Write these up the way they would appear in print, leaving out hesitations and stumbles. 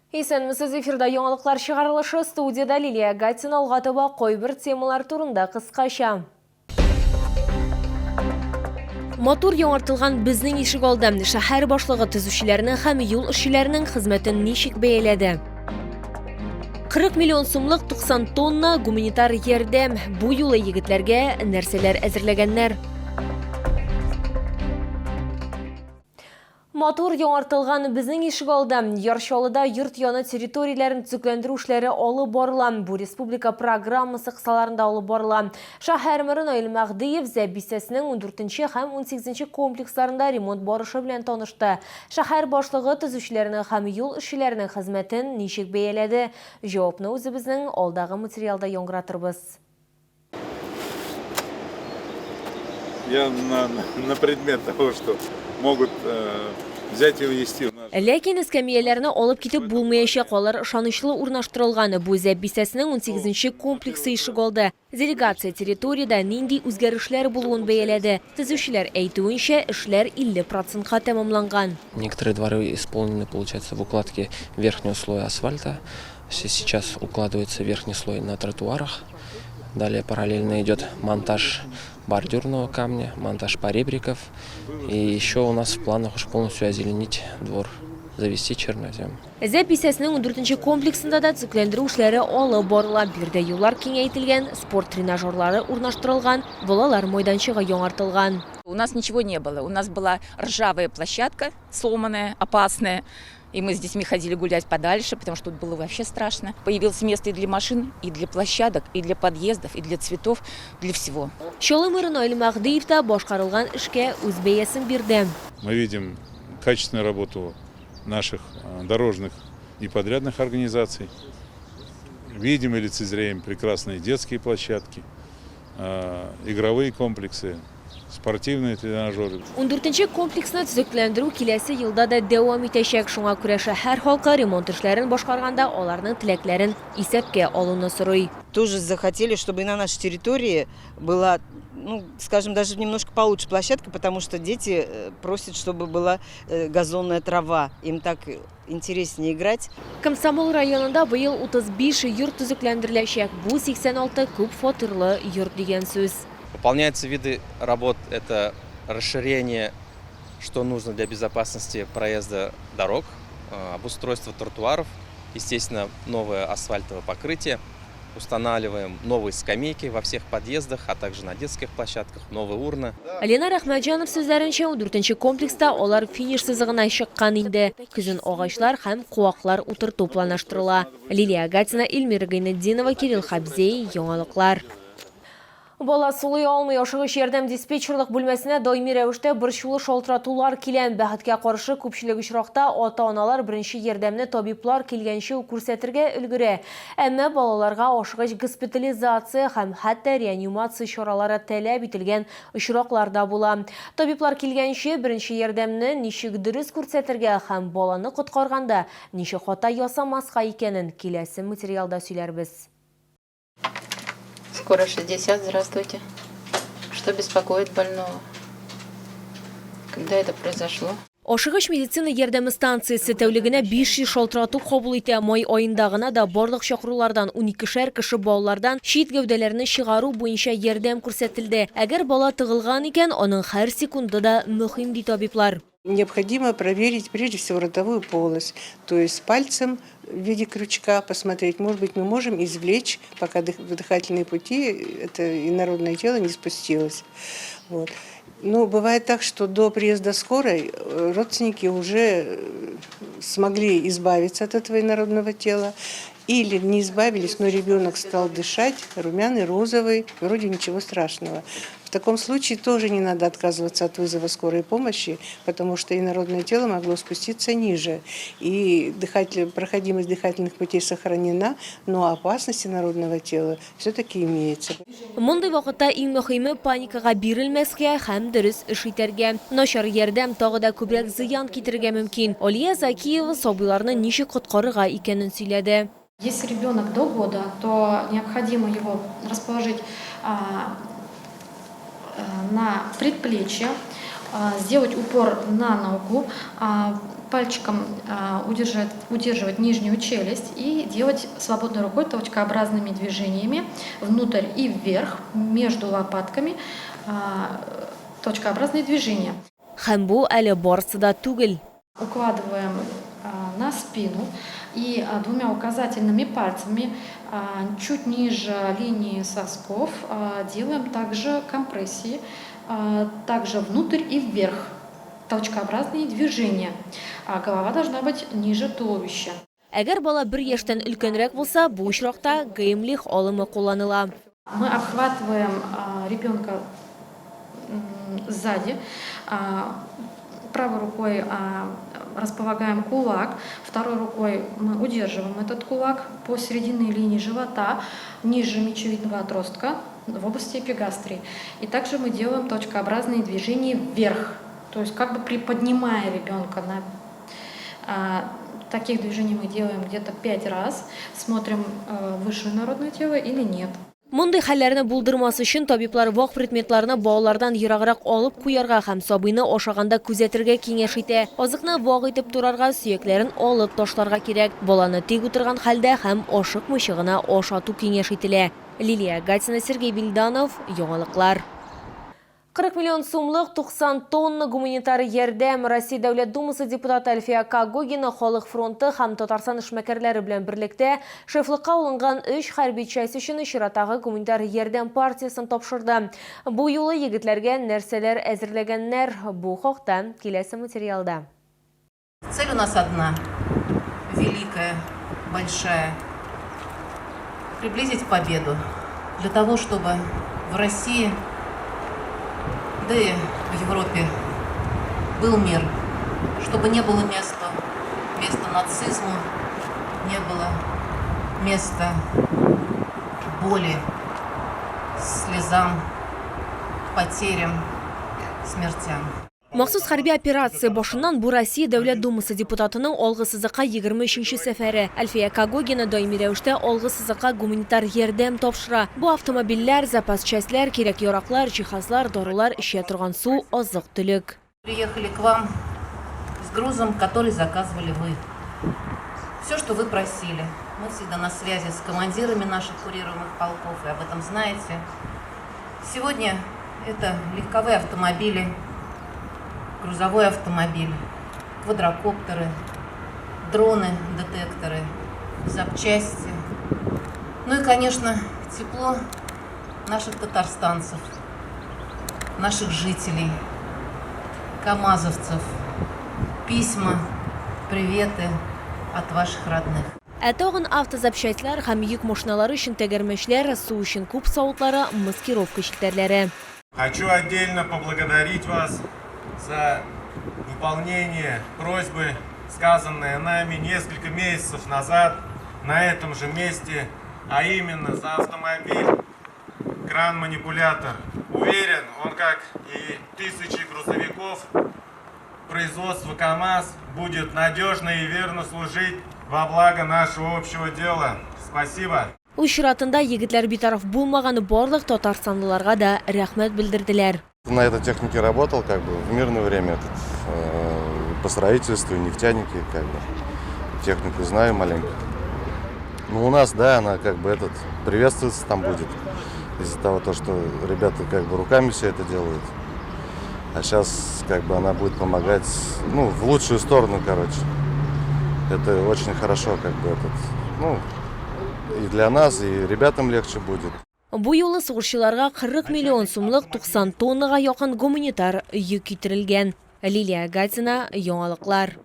Исәнмесез, эфирда яңалыклар чыгарылышы, студиядә Лилия Гатина. Алга таба кайбер темалар турында кыскача. Матур яңартылган безнең ишегалды. Шәһәр башлыгы төзүчеләрнең һәм юл эшчеләренең хезмәтен ничек бәяләде? 40 миллион сумлык 90 тонна гуманитар ярдәм. Бу юлы егетләргә нәрсәләр әзерләгәннәр? Матур яңартылган безнең ишегалды. Яр Чаллыда йорт яны территорияләрен төзекләндерү эшләре алып барыла. Бу республика программасы кысаларында алып барыла. Шәһәр мэры Наил Мәһдиев Зәб бистәсенең ундүртенче һәм унсигезенче комплексларында ремонт барышы белән танышты. Шәһәр башлыгы төзүчеләрнең һәм юл эшчеләренең хезмәтен ничек бәяләде? Җавапны үзебезнең алдагы материалда яңгыратырбыз. Я на предмет того, что могут взять и унести. Ләкин эскәмияләрне алып китеп булмаячак, алар ышанычлы урнаштырылган. Бу Зәб бистәсенең унсигезенче комплексы ишегалды. Делегация территориядә нинди үзгәрешләр булуын бәяләде. Төзүчеләр әйтүенчә, эшләр 50 процентка тәмамланган. Некоторые дворы исполнены, получается, в укладке верхнего слоя асфальта. Сейчас укладывается верхний слой на тротуарах. Далее параллельно идет монтаж бордюрного камня, монтаж поребриков. И еще у нас в планах уж полностью озеленить двор, завести чернозем. Зәб бистәсенең ундүртенче комплексында да төзекләндерү эшләре алып барыла. Биредә юллар киңәйтелгән, спорт тренажерлары урнаштырылган, балалар майданчыгы яңартылган. У нас ничего не было. У нас была ржавая площадка, сломанная, опасная. И мы с детьми ходили гулять подальше, потому что тут было вообще страшно. Появилось место и для машин, и для площадок, и для подъездов, и для цветов, для всего. Чаллы мэры Наил Мәһдиев та башкарылган эшкә үз бәясен бирде. Мы видим качественную работу наших дорожных и подрядных организаций. Видим и лицезреем прекрасные детские площадки, игровые комплексы, спортивные тренажеры. Ундүртенче комплексны төзекләндерү киләсе елда да дәвам итәчәк. Шуңа күрә шәһәр халкы ремонт эшләрен башкарганда аларның теләкләрен исәпкә алуны сорый. Тоже захотели, чтобы и на нашей территории была, ну, скажем, даже немножко получше площадка, потому что дети просят, чтобы была газонная трава. Им так интереснее играть. Комсомол районында быел 35 йорт төзекләндереләчәк. Бу 86 күп фатирлы йорт дигән сүз. Выполняются виды работ, это расширение, что нужно для безопасности проезда дорог, обустройство тротуаров, естественно, новое асфальтовое покрытие. Устанавливаем новые скамейки во всех подъездах, а также на детских площадках, новые урны. Ленар Әхмәтҗанов сүзләренчә, ундүртенче комплекста алар финиш сызыгына чыккан инде. Көзен агачлар һәм куаклар утырту планлаштырыла. Лилия Гатина, Эльмира Гайнетдинова, Кирилл Хабзей, Яңалыклар. Бала сулый алмый, ашыгыч ярдәм диспетчерлык бүлмәсенә даими рәвештә борчулы шалтыратулар килә. Бәхеткә каршы, күпчелек очракта ата-аналар беренче ярдәмне табиблар килгәнче үк күрсәтергә өлгерә. Әмма балаларга ашыгыч госпитализация һәм хәтта реанимация чаралары таләп ителгән очраклар да була. Табиблар килгәнче беренче ярдәмне ничек дөрес күрсәтергә һәм баланы коткарганда ничек хата ясамаска икәнен киләсе материалда сөйләрбез. Скоро 60, здравствуйте. Что беспокоит больного? Когда это произошло? Ашыгыч медицина ярдәме станциясе тәүлегенә 500 шалтырату кабул итә. Май аенда гына да барлык чакырулардан уникешәр кеше балалардан чит гәүдәләрне чыгару буенча ярдәм күрсәтелде. Әгәр бала тыгылган икән, аның һәр секунды да мөһим, ди табиблар. Необходимо проверить прежде всего ротовую полость, то есть пальцем в виде крючка посмотреть, может быть, мы можем извлечь, пока в дыхательные пути это инородное тело не спустилось. Вот. Но бывает так, что до приезда скорой родственники уже смогли избавиться от этого инородного тела, или не избавились, но ребенок стал дышать, румяный, розовый, вроде ничего страшного. В таком случае тоже не надо отказываться от вызова скорой помощи, потому что инородное тело могло спуститься ниже. И проходимость дыхательных путей сохранена, но опасность инородного тела все-таки имеется. Мондый вакытта иң мөһиме паникага бирелмәскә һәм дөрес эш итәргә. Начар ярдәм тагы да күбрәк зыян китерергә мөмкин. Алия Закиева сабыйларны ничек коткарырга икәнен сөйләде. Если ребенок до года, то необходимо его расположить на предплечье, сделать упор на ногу. Пальчиком удержать, удерживать нижнюю челюсть и делать свободной рукой толчкообразными движениями внутрь и вверх между лопатками толчкообразные движения. Һәм бу әле барысы да түгел. Укладываем на спину и двумя указательными пальцами чуть ниже линии сосков делаем также компрессии, также внутрь и вверх толчкообразные движения. А голова должна быть ниже туловища. Әгәр бала бер яшьтән өлкәнрәк булса, бу очракта Геймлих алымы кулланыла. Мы обхватываем ребенка сзади, правой рукой располагаем кулак, второй рукой мы удерживаем этот кулак по серединной линии живота, ниже мечевидного отростка, в области эпигастрии. И также мы делаем точкообразные движения вверх, то есть как бы приподнимая ребенка на таких движений мы делаем где-то 5 раз, смотрим, выше инородное тело или нет. Мондый хәлләрне булдырмас өчен табиблар вак предметларны балалардан ераграк алып куярга һәм сабыйны ашаганда күзәтергә киңәш итә. Азыкны вак итеп турарга, сөякләрен алып ташларга кирәк. Баланы тик утырган хәлдә һәм ашыкмыйча гына ашату киңәш ителә. Лилия Гатина, Сергей Вильданов, Яңалыклар. 40 миллион сумлык 90 тонна гуманитар ярдәм Россия Дәүләт Думасы депутаты Альфия Когогина Халык фронты һәм Татарстан эшмәкәрләре белән берлектә шефлыкка алынган өч хәрби часть өчен чираттагы гуманитар ярдәм партиясен тапшырды. Бу юлы егетләргә нәрсәләр әзерләгәннәр? Бу хакта киләсе материалда. Цель у нас одна, великая, большая. Приблизить победу для того, чтобы в России, да и в Европе был мир, чтобы не было места нацизму, не было места боли, слезам, потерям, смертям. Махсус хәрби операция башыннан бу Россия Дәүләт Думасы депутатының алгы сызыкка 23нче сәфәре. Әлфия Когогина даими рәвештә алгы сызыкка гуманитар ярдәм тапшыра. Бу автомобильләр, запас частьләр, кирәк-яраклар, җиһазлар, дарулар, эчә торган су, азык-төлек. Приехали к вам с грузом, который заказывали вы. Все, что вы просили. Мы всегда на связи с командирами наших курируемых полков, и об этом знаете. Сегодня это легковые автомобили, грузовой автомобиль, квадрокоптеры, дроны, детекторы, запчасти. Ну и, конечно, тепло наших татарстанцев, наших жителей, камазовцев, письма, приветы от ваших родных. Ә тагын автозапчастьлар һәм йөк машиналары өчен тәгәрмәчләр, су өчен куб савытлары, маскировка челтәрләре. Хочу отдельно поблагодарить вас за выполнение просьбы, сказанной нами несколько месяцев назад на этом же месте, а именно за автомобиль кран-манипулятор. Уверен, он, как и тысячи грузовиков производства КАМАЗ, будет надежно и верно служить во благо нашего общего дела. Спасибо. Үз чиратында егетләр битараф булмаган барлык татарстанлыларга да рәхмәт белдерделәр. На этой технике работал как бы в мирное время этот, по строительству, нефтяники, как бы технику знаю маленько. Ну, у нас, да, она как бы этот приветствуется там будет из-за того, то, что ребята как бы руками все это делают. А сейчас как бы она будет помогать, ну, в лучшую сторону, короче. Это очень хорошо, как бы этот, ну, и для нас, и ребятам легче будет. Бу юлы сугышчыларга 40 миллион сумлык 90 тоннага якын гуманитар йөк китерелгән. Лилия Гатина, Яңалыклар.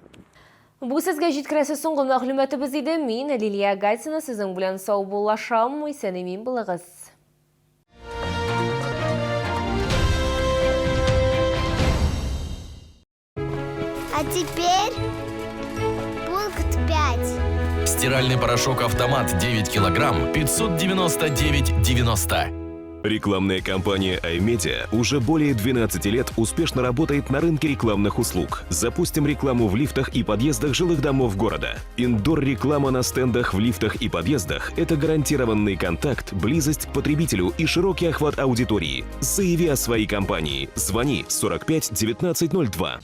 Бу сезгә җиткерәсе соңгы мәгълүматыбыз иде. Мин Лилия Гатина сезнең белән саубуллашам. Исән-имин булыгыз. А теперь пункт 5. Стиральный порошок «Автомат» 9 килограмм 599,90. Рекламная компания iMedia уже более 12 лет успешно работает на рынке рекламных услуг. Запустим рекламу в лифтах и подъездах жилых домов города. Индор-реклама на стендах в лифтах и подъездах – это гарантированный контакт, близость к потребителю и широкий охват аудитории. Заяви о своей компании. Звони 45 19 02.